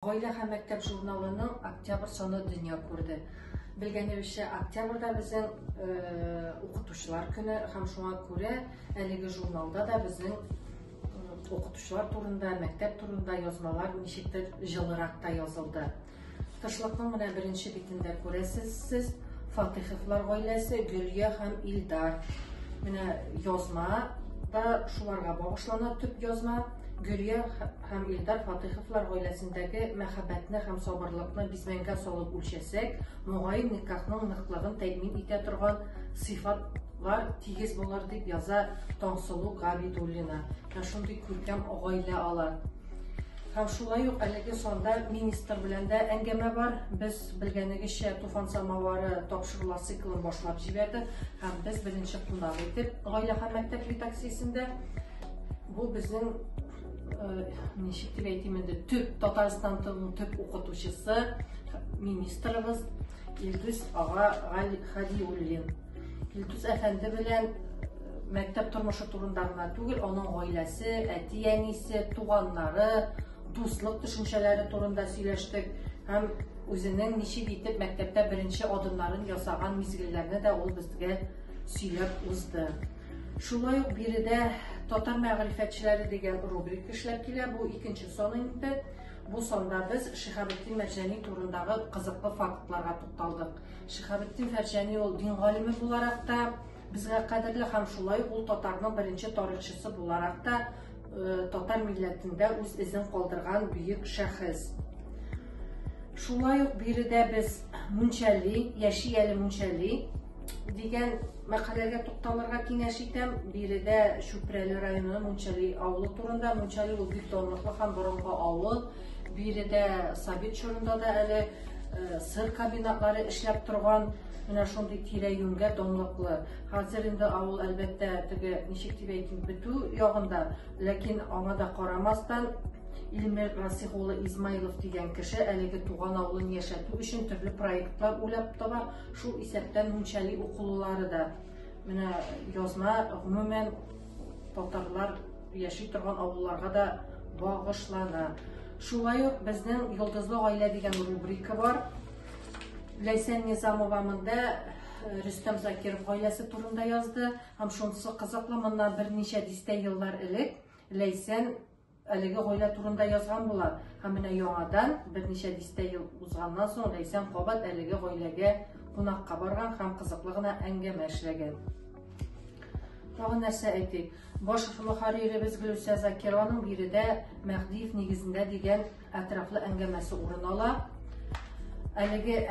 Гаилә һәм мәктәп журналының октябрь саны дөнья күрде. Белгәнебезчә, октябрьдә безнең укытучылар көне һәм шуңа күрә әлеге журналда да безнең укытучылар турында, мәктәп турында язмалар ничектер җылырак та язылды. Тышлыкның менә беренче битендә күрәсез сез Фатыйховлар гаиләсе, Гөлия һәм Илдар. Менә язма да шуларга багышлана, төп язма. Гөлия һәм Илдар Фатыйховлар гаиләсендәге мәхәббәтне һәм сабырлыкны бизмәнгә салып үлчәсәк, мөгаен никахның ныклыгын тәэмин итә торган сыйфатлар тигез булыр, дип яза Таңсылу Габидуллина. Менә шундый күркәм гаилә алар. Һәм шулай ук әлеге санда министр белән дә әңгәмә бар. Без, белгәнегезчә, Туфан самовары тапшырулар циклын башлап җибәрдек һәм без беренче кунак итеп Гаилә һәм мәктәп редакциясендә бу безнең ничек дип әйтим инде, төп Татарстанның төп укытучысы, министрыбыз Илдус ага Хәлиуллин. Илдус әфәнде белән мәктәп тормышы турында гына түгел, аның гаиләсе, әти-әнисе, туганнары, дуслык төшенчәләре турында сөйләштек һәм үзенең ничек итеп мәктәптә беренче адымнарын ясаган мизгелләрне дә ул безгә сөйләп узды. Шулай ук биредә Татар мәгърифәтчеләре дигән рубрика эшләп килә. Бу икенче сан инде. Бу санда без Шиһабетдин Мәрҗани турындагы кызыклы фактларга тукталдык. Шиһабетдин Фәрҗани ул дин галиме буларак та безгә кадерле һәм шулай ук ул татарның беренче тарихчысы буларак та татар милләтендә үз эзен калдырган бөек шәхес. Шулай ук биредә без Мунчәли, яши әле Мунчәли дигән мәкаләгә тукталырга киңәш итәм. Биредә Чүпрәле районы Мунчәли авылы турында. Мунчәли ул бик данлыклы һәм борынгы авыл. Биредә совет чорында да әле сыр комбинатлары эшләп торган, менә шундый тирә-юньгә данлыклы. Хәзер инде авыл, әлбәттә, теге, ничек дип әйтим, бетү ягында, ләкин аңа да карамастан, Илмир Расих улы Измайлов дигән кеше әлеге туган авылын яшәтү өчен төрле проектлар уйлап таба, шул исәптән Мунчәли укулары да. Менә язма гомумән татарлар яши торган авылларга да багышлана. Шулай ук безнең Йолдызлы гаилә дигән рубрика бар. Ләйсән Низамова монда Рөстәм Закиров гаиләсе турында язды. Һәм шунысы кызыклы, моннан берничә дистә еллар элек Ләйсән әлеге гаилә турында язган була. Һәм менә яңадан берничә дистә ел узганнан соң Ләйсән кабат әлеге гаиләгә кунакка барган һәм кызыклы гына әңгәмә эшләгән. Тагын нәрсә әйтик? Баш мөхәрриребез Гөлүсә Закированың биредә Мәһдиев нигезендә дигән әтрафлы әңгәмәсе урын ала. Әлеге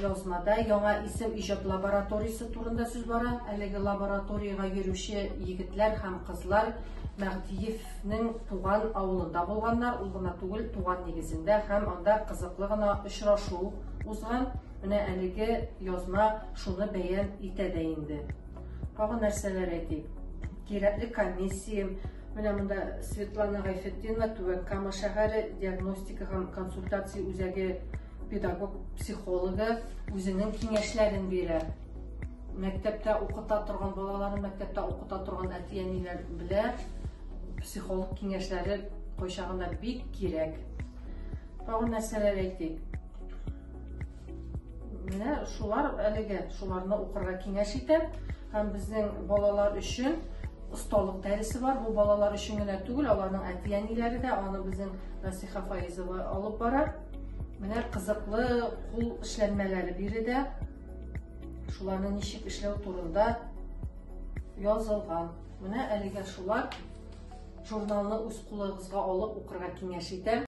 язмада яңа исем иҗат лабораториясе турында сүз бара. Әлеге лабораториягә йөрүче егетләр һәм кызлар Мәһдиевнең туган авылында булганнар, ул гына түгел, туган нигезендә һәм анда кызыклы гына очрашу узган. Менә әлеге язма шуны бәян итә дә инде. Тагын нәрсәләр әйтик? Кирәкле комиссия. Менә монда Светлана Гайфетдинова, Түбән Кама шәһәре диагностика һәм консультация үзәге педагог-психологы үзенең киңәшләрен бирә. Мәктәптә укыта торган балаларын мәктәптә укыта торган әти-әниләр белә, психолог киңәшләре кайчагында бик кирәк. Тагын нәрсәләр әйтик? Менә шулар әлегә, шуларны укырга киңәш итәм. Һәм безнең балалар өчен осталык дәресе бар. Бу балалар өчен генә түгел, аларның әти-әниләре дә, аны безнең Насиха Фаизова алып бара. Менә кызыклы кул эшләнмәләре биредә. Шуларны ничек эшләү турында язылган. Менә әлегә шулар. Журналны үз кулыгызга алып укырга киңәш итәм.